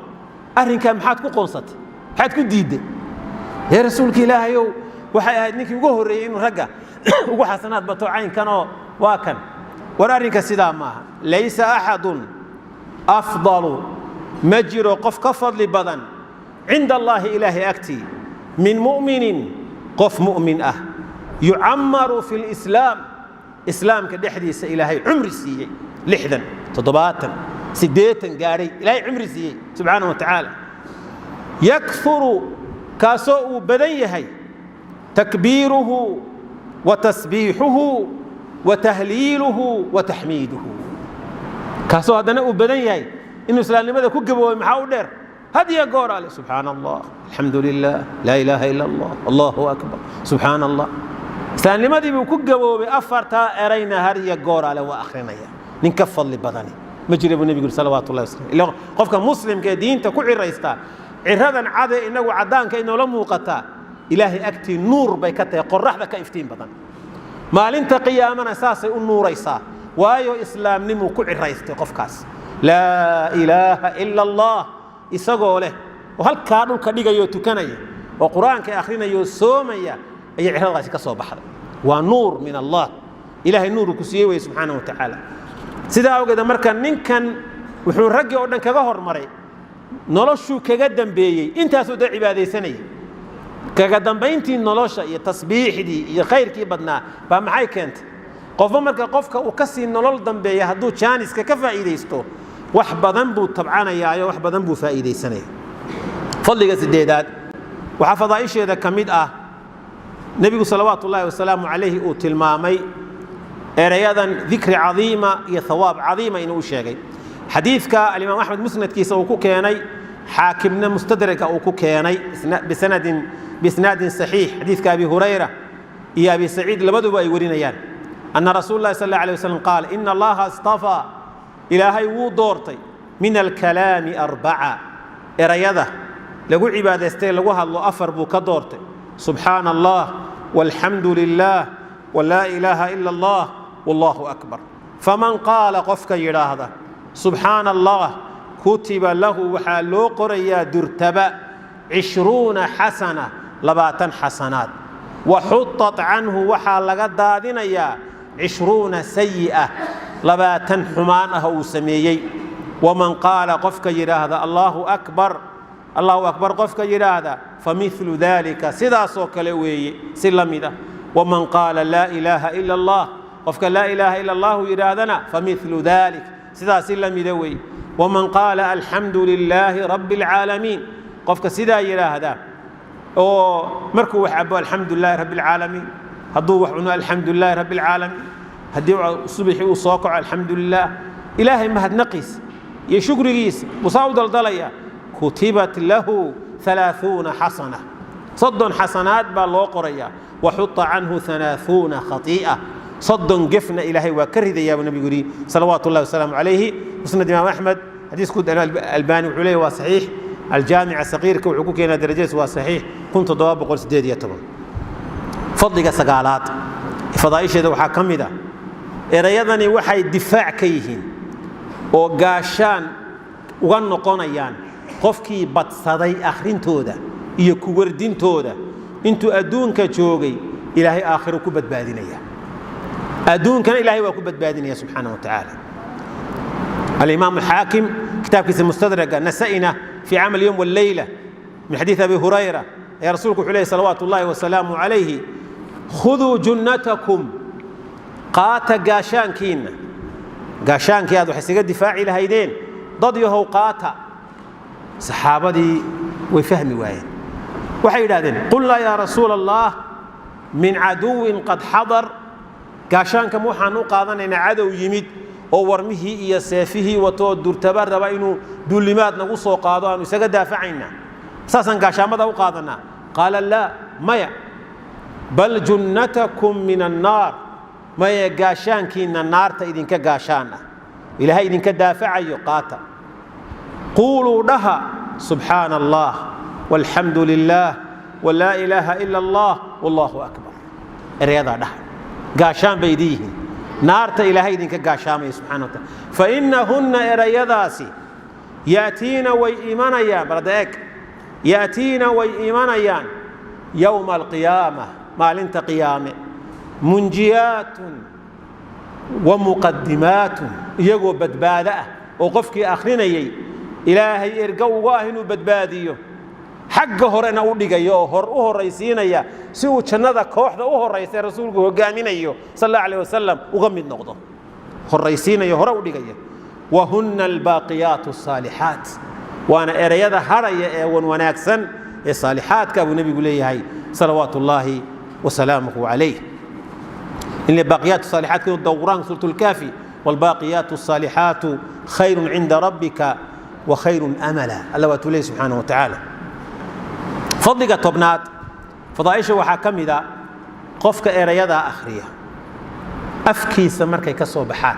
A: arrinkaa maxaad ku qoonsatay? Maxaad ku diidday? Ee rasuulka Ilaahayow, waxay ahayd ninkii ugu horreeyey inuu ragga ugu xasanaad bato caynkanoo waa kan. War arrinka sidaa maaha. Laysa axadun afdalu, ma jiro qof ka fadli badan, cinda Allaahi, Ilaahay agtii, min mu'minin, qof mu'min ah, yucammaru fi lislaam, islaamka dhexdiisa Ilaahay cumri siiyey, 60, 70, 80 gaadhay, Ilaahay cumri siiyey subxaana wa tacaala, yakuru, kaasoo uu badan yahay takbiiruhu wa tasbiixuhu wa tahliiluhu wa taxmiiduhu, kaasoo haddana uu badan yahay inuu islaamnimada ku gaboobay. Maxaa u dheer? Had iyo goor ale subxaana Allah, alxamdu lilah, laa ilaaha ila Allah, allahu akbar, subxaana Allah. Islaamnimadii buu ku gaboobay, afartaa erayna har iyo gooraale waa akhrinaya. Nin ka fadli badani ma jira buu nebigu yidhi salawaatu llahi wasalam. Ila qofka muslimka ee diinta ku ciraysta, ciradan cade inagu caddaanka inoola muuqataa, Ilaahay agtii nuur bay ka tahay, qoraxda ka iftiin badan. Maalinta qiyaamana saasay u nuuraysaa, waayo islaamnimuu ku ciraystay qofkaas. Laa ilaaha ila Allah isagoo leh oo halkaa dhulka dhigaya oo tukanaya oo Qur-aanka akhrinaya oo soomaya ayay ciradaasi ka soo baxday. Waa nuur min Allah, Ilahay nuuru ku siiyey weye subxaana wa tacaala. Sidaa awgeed marka ninkan wuxuu raggii oo dhan kaga hormaray, noloshuu kaga dambeeyey, intaasuu da cibaadaysanayay. Kaga dambayntii nolosha iyo tasbiixdii iyo khayrkii badnaa baa maxay keentay? Qofba marka qofka uu kasii nolol dambeeya hadduu jaaniska ka faa'iidaysto, wax badan buu tabcanayaayo, wax badan buu faa'iidaysanaya. Fadliga sideedaad waxaa fadaa'isheeda ka mid ah, nebigu salawaatu ullaahi wasalaamu calayhi uu tilmaamay erayadan dikri cadiima iyo hawaab cadiima inuu u sheegay. Xadiidka alimaam Axmed musnadkiisa uu ku keenay, xaakimna mustadraka uu ku keenay bisanadin biisnaadin saxiix, xadiidka Abi Hurayra iyo Abi Saciid labaduba ay warinayaan, ana rasuul lahi sal alla alay wasalam qaal: ina Allaha istafaa, Ilaahay wuu doortay, min alkalaami arbaca, erayada lagu cibaadaystay, lagu hadlo, afar buu ka doortay: subxaana Allah walxamdu lilah walaa ilaaha ila Allah wallahu akbar. Faman qaala, qofka yidhaahda subxaana Allah, kutiba lahu, waxaa loo qorayaa durtaba, 20 xasana, 20 xasanaad, wa xutat canhu, waxaa laga daadinayaa, 20 sayi'a, 20 xumaan ah uu sameeyey. Waman qaala, qofka yidhaahda Allahu akbar, Allahu akbar qofka yidhaahda, familu dalika, sidaasoo kale weeye, si la mid ah. Waman qaala laa ilaaha ila Allah, qofka laa ilaaha ila Allahu yidhaahdana, familu dalik, sidaas si la mida weeye. Waman qaala alxamdu lilaahi rabbi alcaalamiin, qofka sidaa yidhaahda oo markuu wax cabo alxamdu lilahi rabbi alcaalamiin, hadduu wax cuno alxamdu lilahi rabbi alcaalamiin, haddii subaxii uu soo kaco alxamdu lilah, Ilaahay mahadnaqiisa iyo shukrigiisa buu saa u daldalaya, kutibat lahu 30 xasana, 30 xasanaad baa loo qorayaa, waxuta canhu 30 khatii'a, 30 gefna Ilaahay waa ka ridayaa buu nabigu yidhi salawaatu ullahi wasalaamu calayhi. Musnad Imaam Axmed, xadiisku Albaani wuxuu leeyahy waa saxiix. Aljaamica saqiirka wuxuu ku keenaa darajadiis waa saxiix, 1718. Fadliga sagaalaad fadaa'isheeda waxaa ka mid ah, erayadani waxay difaac ka yihiin oo gaashaan uga noqonayaan qofkii badsaday akhrintooda iyo kuwardintooda intuu adduunka joogay. Ilaahay aakhiro ku badbaadinaya, adduunkana Ilahay waa ku badbaadinaya subxaana wa tacaala. Alimaam alxaakim kitaabkiisa mustadraga, Nasa'ina fi camal yowm walleyla, min xadiid Abi Hurayra ayaa rasuulku wuxuu leeyay salawaatu ullahi wasalaamu calayhi: khuduu junnatakum, qaata gaashaankiinna, gaashaankii aad wax isaga difaaci lahaydeen dad yahow qaata. Saxaabadii way fahmi waayeen, waxay yidhahdeen: qulnaa yaa rasuula Allah, min caduwin qad xadar? Gaashaankan waxaan u qaadanaynaa cadow yimid oo warmihii iyo seefihii watoo durtaba raba inuu duulimaad nagu soo qaado aanu isaga daafacaynaa, saasaan gaashaamada u qaadanaa? Qaala: laa, maya, bal junnatakum min annaar, maya, gaashaankiinna naarta idinka gaashaan ah, Ilaahay idinka daafacayo qaata. Quuluu, dhaha, subxaana Allah walxamdu lilah walaa ilaaha ila Allah wallahu akbar. Ereyadaa dhaha, gaashaan bay idin yihiin, naarta Ilaahay idinka gaashaamaya subxana wa taala. Fainahunna, erayadaasi, yaatiina, way imanayaan, balada eeg, yaatiina, way imanayaan, yowma alqiyaama, maalinta qiyaame, munjiyaatun wa muqadimaatun, iyagoo badbaado ah oo qofkii akhrinayay Ilaahay ergo uga ah inuu badbaadiyo, xagga horena u dhigayo oo hor u horraysiinaya si uu jannada kooxda u horraysa ee rasuulku hogaaminayo sal allahu alayh wasalam uga mid noqdo, horraysiinayo, hore u dhigaya. Wahunna albaaqiyaatu asaalixaat, waana ereyada hadhaya ee wan wanaagsan ee saalixaadka buu nebigu leeyahay salawaatu ullaahi wasalaamuhu calayh. In baaqiyaat saalixaat inuu dowraan suurat lkaafi: waalbaaqiyaatu asaalixaatu khayrun cinda rabbika wa khayrun amala. Alla waatuu leeyahy subxaanahu wa tacaala. Fadliga tobnaad fadaa'isha waxaa ka mid a Qofka erayadaa akhriya afkiisa markay ka soo baxaan,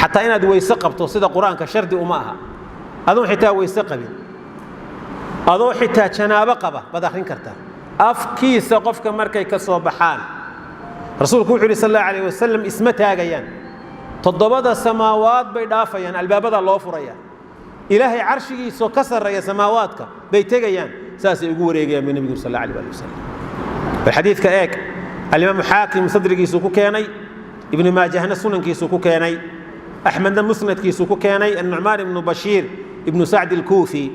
A: xataa inaad weyse qabto sida Qur-aanka shardi uma aha. Adoon xitaa weyse qabin, adoo xitaa janaabo qaba baad akhrin kartaa. Afkiisa qofka markay ka soo baxaan, Rasuulku wuxuu yidhi sal Allahu alayh wasalam, isma taagayaan, toddobada samaawaad bay dhaafayaan, albaabada loo furaya, Ilaahay carshigiisoo ka sarreeya samaawaadka bay tegayaan, saasay ugu wareegayaan bay Nebigu sal Allah alayh ali wasalam. Bal xadiidka eeg, Alimaamu Xaakim sadrigiisuu ku keenay, Ibnu Maajahna sunankiisuu ku keenay, Axmedna musnadkiisuu ku keenay. Annucmaan ibnu Bashiir ibnu Sacd alkuufi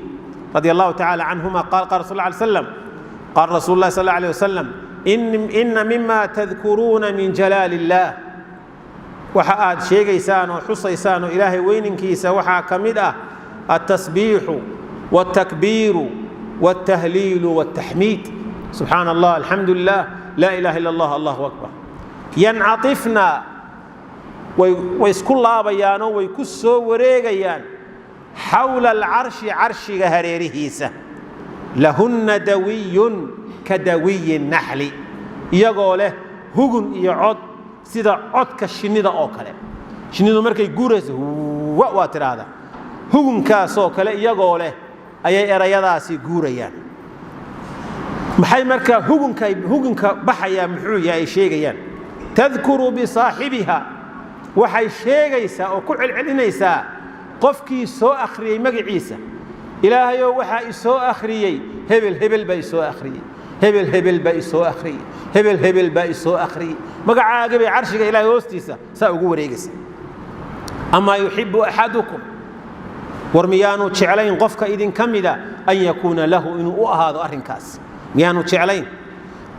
A: radi Allahu tacala canhuma qaal, qaal rasul alay slam, qaal rasuul lah sal alla alayh wasalam: ina mima tadkuruuna min jalaali illaah, waxa aad sheegaysaan oo xusaysaan oo Ilaahay weyninkiisa waxaa ka mid ah altasbiixu waltakbiiru waltahliilu waltaxmiid, subxaana Allah, alxamdu lilah, laa ilaha illa Allah, Allahu akbar. Yancatifna, way isku laabayaanoo way ku soo wareegayaan, xawla alcarshi, carshiga hareerihiisa, lahunna dawiyun ka dawiyi naxli, iyagoo leh hugun iyo cod sida codka shinnida oo kale. Shinnidu markay guurayso huwa waa tidhaahda, hugunkaasoo kale iyagoo leh ayay erayadaasi guurayaan. Maxay markaa hugunka baxayaa muxuu yahay ay sheegayaan? Tadkuru bisaaxibiha, waxay sheegaysaa oo ku celcelinaysaa qofkii soo akhriyey magaciisa. Ilaahayow, waxaa isoo akhriyey hebel, hebel baa isoo akhriyey, hebel, hebel baa isoo akhriyey, hebel, hebel baa isoo akhriyey. Magacaagii bay carshiga Ilaahay hoostiisa saa ugu wareegaysa. Amaa yuxibu axadukum, war miyaanu jeclayn qofka idinka mida, an yakuuna lahu, inuu u ahaado arrinkaas, miyaanu jeclayn?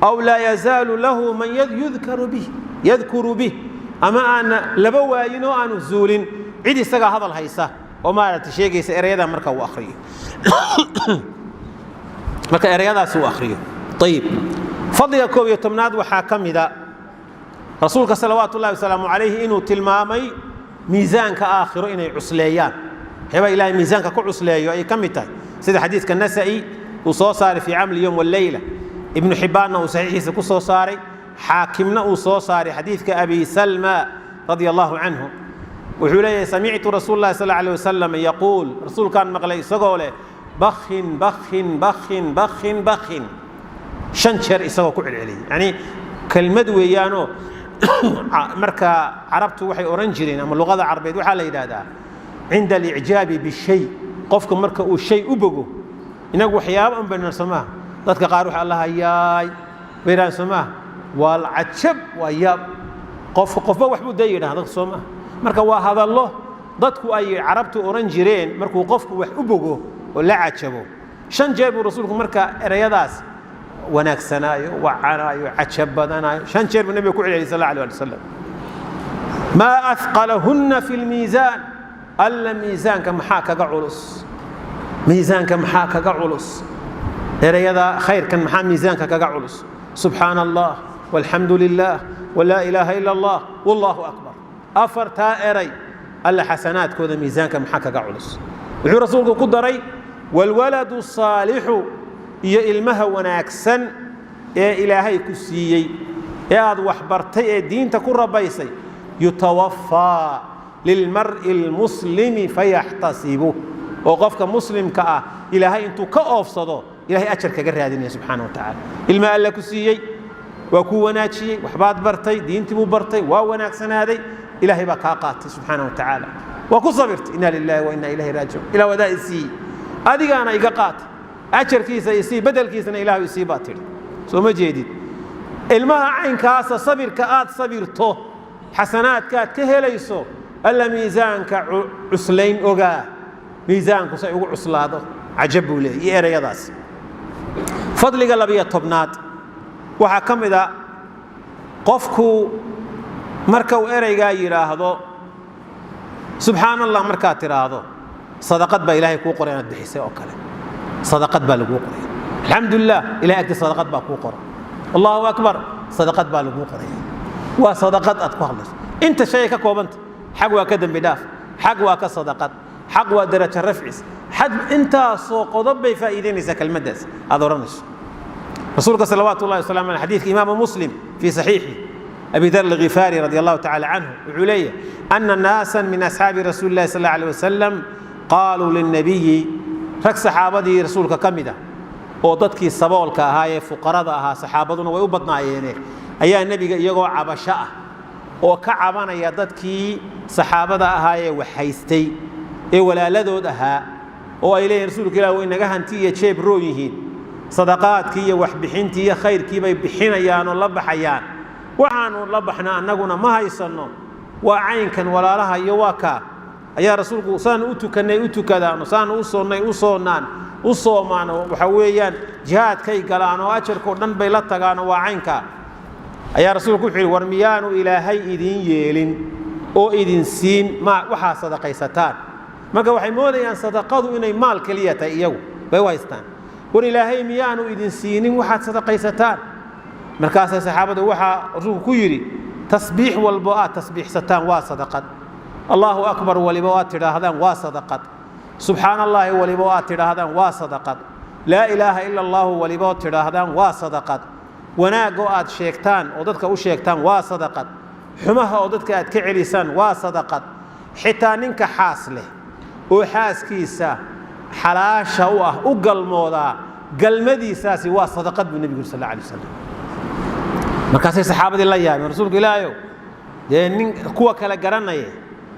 A: Aw laa yazaalu lahu man yudkaru bih, yadkuru bih, ama aana laba waayin oo aanu zuulin cid isagaa hadal haysa oo maaragtay sheegaysa ereyada marka uu akhriyo, marka ereyadaasi uu akhriyo. Ayib, fadliga 11aad waxaa ka mida Rasuulka salawaatu ullahi wasalaamu calayhi inuu tilmaamay miisaanka aakhiro inay cusleeyaan. Waxyaabaa Ilahay miisaanka ku cusleeyo ayay ka mid tahay, sida xadiidka Nasa'i uu soo saaray fii camli yowm waleyla, Ibnu Xibbaanna uu saxiixiisa ku soo saaray, Xaakimna uu soo saaray, xadiidka Abi Salma radia Allahu canhu. Wuxuu leeyahay: samictu rasuul lahi sal alay wasalam yaquul, rasuulkaan maqlay isagoo leh: bakhin, bakhin, bakhin, bakhin, bakhin, shan jeer isagoo ku celceliyay. Yacni kelmad weeyaanoo marka Carabtu waxay odhan jireen, ama luqada Carabeed waxaa la yidhaahdaa cinda alicjaabi bishay, qofka marka uu shay u bogo. Inagu waxyaaba un baynu soo maaha, dadka qaar waxa Allah hayaay bay yidhahaan, soo maaha? Waa cajab, waa yaab. Qof qofba waxbuu dee yidhaha dadka, soo maaha? Marka waa hadallo dadku ay Carabtu odhan jireen markuu qofku wax u bogo oo la cajabo. Shan jeer buu Rasuulku marka ereyadaas wanaagsanaayo, wacanaayo, cajab badanaayo, shan jeer buu Nebiga ku celceliyay sal alla alay wasalam. Maa ahqalahunna fi lmiisaan, alla miisaanka maxaa kaga culus? Miisaanka maxaa kaga culus ereyada khayrkan? Maxaa miisaanka kaga culus? Subxaana Allah, walxamdu lilah, walaa ilaaha ila Allah, wallahu akbar. Afartaa eray alla xasanaadkooda miisaanka maxaa kaga culus? Wuxuu Rasuulku ku daray: waalwaladu saalixu, iyo ilmaha wanaagsan ee Ilaahay ku siiyey ee aad wax bartay ee diinta ku rabaysay, yutawafaa lilmar'i almuslimi fayaxtasibu, oo qofka muslimka ah Ilaahay intuu ka oofsado Ilahay ajar kaga raadinaya subxaana wa tacaala. Ilma Alla ku siiyey, waa kuu wanaajiyey, waxbaad bartay, diintii buu bartay, waa wanaagsanaaday, Ilaahay baa kaa qaatay subxaana wa tacaala. Waa ku sabirtay, inna lilahi wa inna ilayhi raajicuun. Ilah wadaa i siiyey, adigaana iga qaatay, ajarkiisa isii, bedelkiisana Ilahu isii baa tidhi. Soo ma jeedid ilmaha caynkaasa sabirka aad sabirto xasanaadkaad ka helayso? Alla miisaanka cuslayn ogaa, miisaanku say ugu cuslaado cajab buu leeyay iyo ereyadaas. Fadliga 12aad waxaa ka mid a qofku marka uu ereygaa yidhaahdo, subxaan Allah markaad tidhaahdo, sadaqad baa Ilaahay kuu qoray inaad bixisay oo kale. Sadaqad baa laguu qoraya. Alxamdulilah, Ilahay agti sadaqad baa kuu qoran. Allahu akbar, sadaqad baa laguu qoraya. Waa sadaqad aad ku hadlayso. Inta shay ay ka koobanta, xag waa ka dembi dhaaf, xag waa ka sadaqad, xaq waa darajo rafcis, xad intaasoo qodob bay faa'iidaynaysaa kelmaddaas aad odhanayso. Rasuulka salawaatu ullahi wasalam aleh, xadiidka Imaamu Muslim fii saxiixi, Abi Dar Alghifaari radi Allahu tacala canhu wuxuu leeyahay ana naasan min asxaabi Rasuuli illahi sal alla alih wasalam qaaluu lilnabiyi, rag saxaabadii Rasuulka ka mid ah oo dadkii saboolka ahaa ee fuqarada ahaa, saxaabaduna way u badnaayeene, ayaa nebiga iyagoo cabasho ah oo ka cabanaya dadkii saxaabada ahaa ee wax haystay ee walaaladood ahaa, oo ay leeyihin, Rasuulka Ilah, way naga hanti iyo jeeb roon yihiin, sadaqaadkii iyo waxbixintii iyo khayrkii bay bixinayaan oo la baxayaan, waxaanu la baxna annaguna ma haysanno, waa caynkan walaalaha iyo waa kaa. Ayaa Rasuulku, saanu u tukannay u tukadaano, saanu u soonnay u soonnaan u soomaan, waxa weeyaan jihaadkay galaan oo ajarkoo dhan bay la tagaanoo, waa caynkaa. Ayaa Rasuulku wuxuu yidhi, war miyaanu Ilaahay idin yeelin oo idin siin ma waxaa sadaqaysataan? Marka waxay moodayaan sadaqadu inay maal keliya tahay, iyagu bay u haystaan. War Ilaahay miyaanu idin siinin waxaad sadaqaysataan? Markaasaa saxaabadu waxaa Rasuulku ku yidhi, tasbiix walbo aad tasbiixsataan waa sadaqad, Allahu akbar waliba aad tidhaahdaan waa sadaqad, subxaana Allaahi waliba aad tidhaahdaan waa sadaqad, laa ilaaha ila Allahu waliba ood tidhaahdaan waa sadaqad, wanaagoo aad sheegtaan oo dadka u sheegtaan waa sadaqad, xumaha oo dadka aad ka celisaan waa sadaqad, xitaa ninka xaas leh oo xaaskiisa xalaasha u ah u galmoodaa, galmadiisaasi waa sadaqad, buu Nebigu sal alla alay wasalam. Markaasay saxaabadii la yaabeen, Rasuulka Ilaahayow, dee nin kuwa kale garanaya,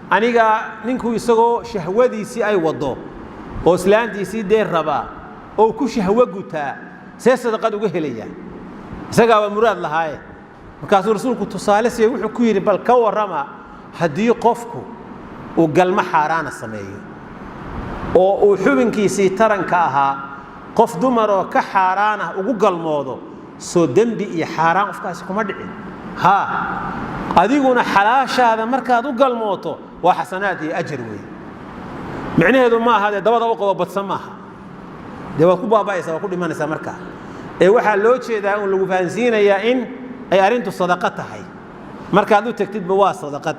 A: aniga ninku isagoo shahwadiisii ay waddo oo islaantiisii dee rabaa oo ku shahwo gutaa, see sadaqad uga helayaa? Isagaaba muraad lahaaye. Markaasuu Rasuulku tusaale siiyey, wuxuu ku yidhi, bal ka warrama haddii qofku uu galmo xaaraana sameeyo oo uu xubinkiisii taranka ahaa qof dumaroo ka xaaraan ah ugu galmoodo, soo dembi iyo xaaraan qofkaasi kuma dhicin? Haa, adiguna xalaashaada markaad u galmooto waa xasanaad iyo ajar weeye. Micnaheedu ma aha dee dabada u qabo badsan maaha, dee waad ku baaba'aysaa, waad ku dhimanaysaa markaa. Ee waxaa loo jeedaa un lagu fahansiinayaa in ay arrintu sadaqo tahay, markaad u tegtidba waa sadaqad.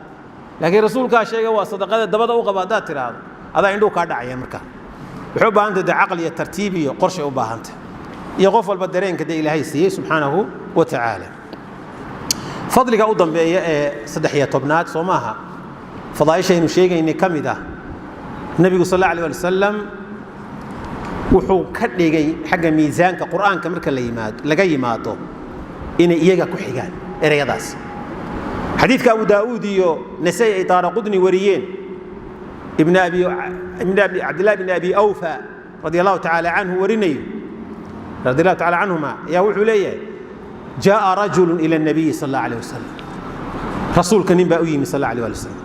A: Laakiin Rasuulkaa sheegay waa sadaqada, dabada u qabo haddaad tidhaahdo, adaa indhuu kaa dhacaya. Markaa waxay u baahantay dee caqli iyo tartiib iyo qorshay u baahantay iyo qof walba dareenka dee Ilaahay siiyey subxaanahu wa tacaala. Fadliga u dambeeya ee 13aad, soo maaha, fadaa'ishaynu sheegaynay ka mid ah, Nebigu sal alla alih ali wasalam wuxuu ka dhigay xagga miisaanka Qur'aanka marka la yimaado laga yimaado inay iyaga ku xigaan ereyadaas. Xadiidka Abu Daa'uud iyo Nasai ay Daara Qudni wariyeen, ibn abi ibn abi Cabdillahi bn Abi Awfa radi Allahu tacaala canhu warinayo, radi Allahu tacala canhuma, ayaa wuxuu leeyahay, jaa'a rajulu ila الnabiyi sal allah alayh wasalam, Rasuulka nin baa u yimi sal allah alayh ali wasalam,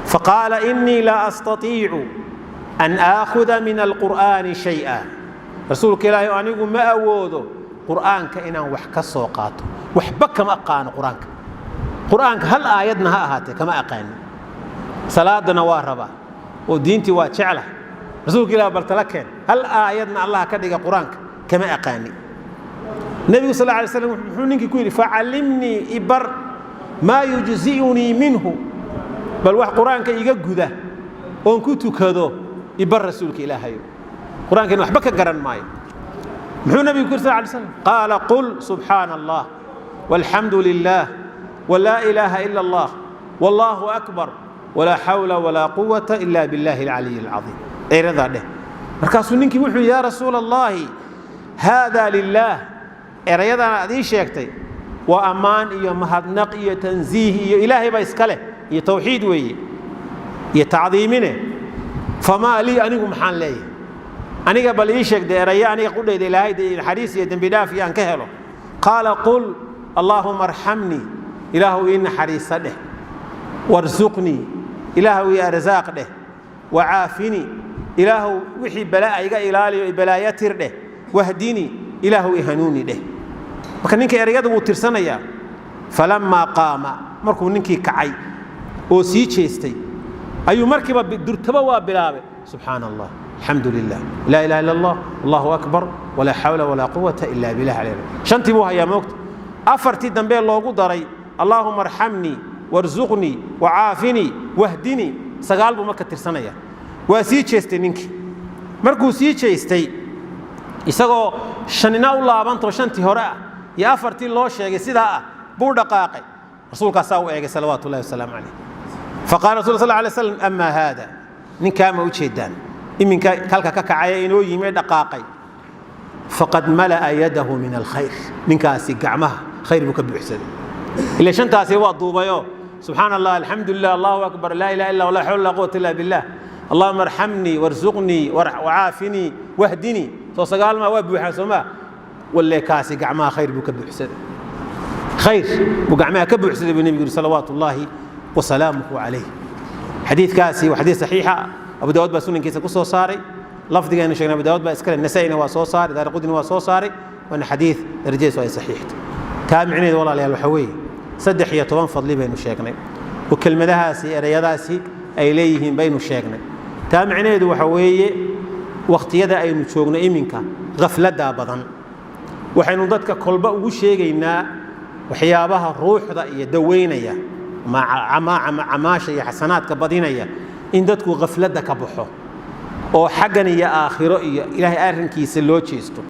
A: faqaala inii laa astatiicu an aakhuda min alqur'aani shay'a, Rasuulka Ilaahay, anigu ma awoodo Qur'aanka inaan wax ka soo qaato, waxba kama aqaano Qur'aanka, Qur'aanka hal aayadna ha ahaatee kama aqaanin, salaadana waa rabaa oo diintii waa jecla, Rasuulka Ilah, bal tala keen, hal aayadna Allah ka dhiga Qur'aanka kama aqaani. Nebigu sal alay slam muxuu ninkii ku yidhi? Facallimnii, ibar, maa yujzi'unii minhu, bal wax Qur'aanka iga guda oon ku tukado ibar, Rasuulka Ilaahayo, Qur'aankan waxba ka garan maayo. Muxuu Nebigu ku yidhi sal alay slam? Qaala qul subxaana Allah walxamdu lilah walaa ilaaha ila Allah wallahu akbar walaa xawla walaa quwata ila billahi alcaliy alcaiim, eradaa dheh. Markaasuu ninkii wuxuu, yaa Rasuula Allahi, haada lilaah, erayadana aad ii sheegtay waa ammaan iyo mahadnaq iyo tansiih iyo Ilaahay baa iska leh iyo tawxiid weeye iyo tacdiimine, famaa lii, anigu maxaan leeyahay? Aniga bal ii sheeg dee erayo aniga qudhayda Ilaahay dee naxariis iyo dembi dhaaf iyo aan ka helo. Qaala qul allaahuma arxamnii, Ilaahu ii naxariisa dheh, warsuqnii, Ilaahu ii arsaaq dheh, wacaafinii, Ilaahu wixii balaa iga ilaaliyo balaayo tir dheh, wahdinii, Ilaahu i hanuuni dheh. Marka ninka ereyada wuu tirsanayaa. Falammaa qaama, markuu ninkii kacay oo sii jeestay, ayuu markiiba durtaba waa bilaabay, subxaana Allah, alxamdu lilah, laa ilaha illa Allah, allahu akbar, walaa xawla walaa quwata ila billah alي. Shantii buu hayaa moogta, afartii dambe loogu daray, allaahuma arxamnii warsuqnii wacaafinii wahdinii, sagaal buu marka tirsanaya. Waa sii jeestay ninkii. Markuu sii jeestay isagoo Shanina u laabantoo shantii hore ah iyo afartii loo sheegay sidaa ah buu dhaqaaqay. Rasuulkaasaa u eegay, salawaatu ullahi wasalaamu calayh. Faqala rasul sal alay slam: "Amaa haada," ninkaa ma u jeedaan iminka kalka ka kacaya inoo yimi dhaqaaqay, "faqad mala'a yadahu min alkhayr." Ninkaasi gacmaha khayr buu ka buuxsaday. Ila shantaasi waa duubayo: subxaana Allah, alxamdu lilah, allahu akbar, laa ilaha illa, laa xawla laa quwata illa billah, allahuma arxamnii warzuqnii wacaafinii wahdinii. Soo sagaalmaa waa buuxaan soo maa? Walle kaasi gacmaha khayr buu ka buuxsaday, khayr buu gacmaha ka buuxsaday, buu nebigu yidhi, salawaatu ullaahi wasalaamuhu calayh. Xadiidkaasi waa xadiis saxiixa. Abu Daawud baa sunankiisa ku soo saaray. Lafdigeenu sheegnay Abu Daawud baa iskale, Nasaa-ina waa soo saaray, Daaraqudni waa soo saaray, waana xadiid darajadiisu ay saxiixto. Taa micnaheedu, walaalayaal, waxa weeye 13 fadli baynu sheegnay oo kelmadahaasi, ereyadaasi ay leeyihiin baynu sheegnay. Taa micnaheedu waxa weeye wakhtiyada aynu joogno iminka khafladdaa badan, waxaynu dadka kolba ugu sheegaynaa waxyaabaha ruuxda iyo daweynaya, camaasha iyo xasanaadka badinaya, in dadku khafladda ka baxo oo xaggan iyo aakhiro iyo ilaahay arrinkiisa loo jeesto.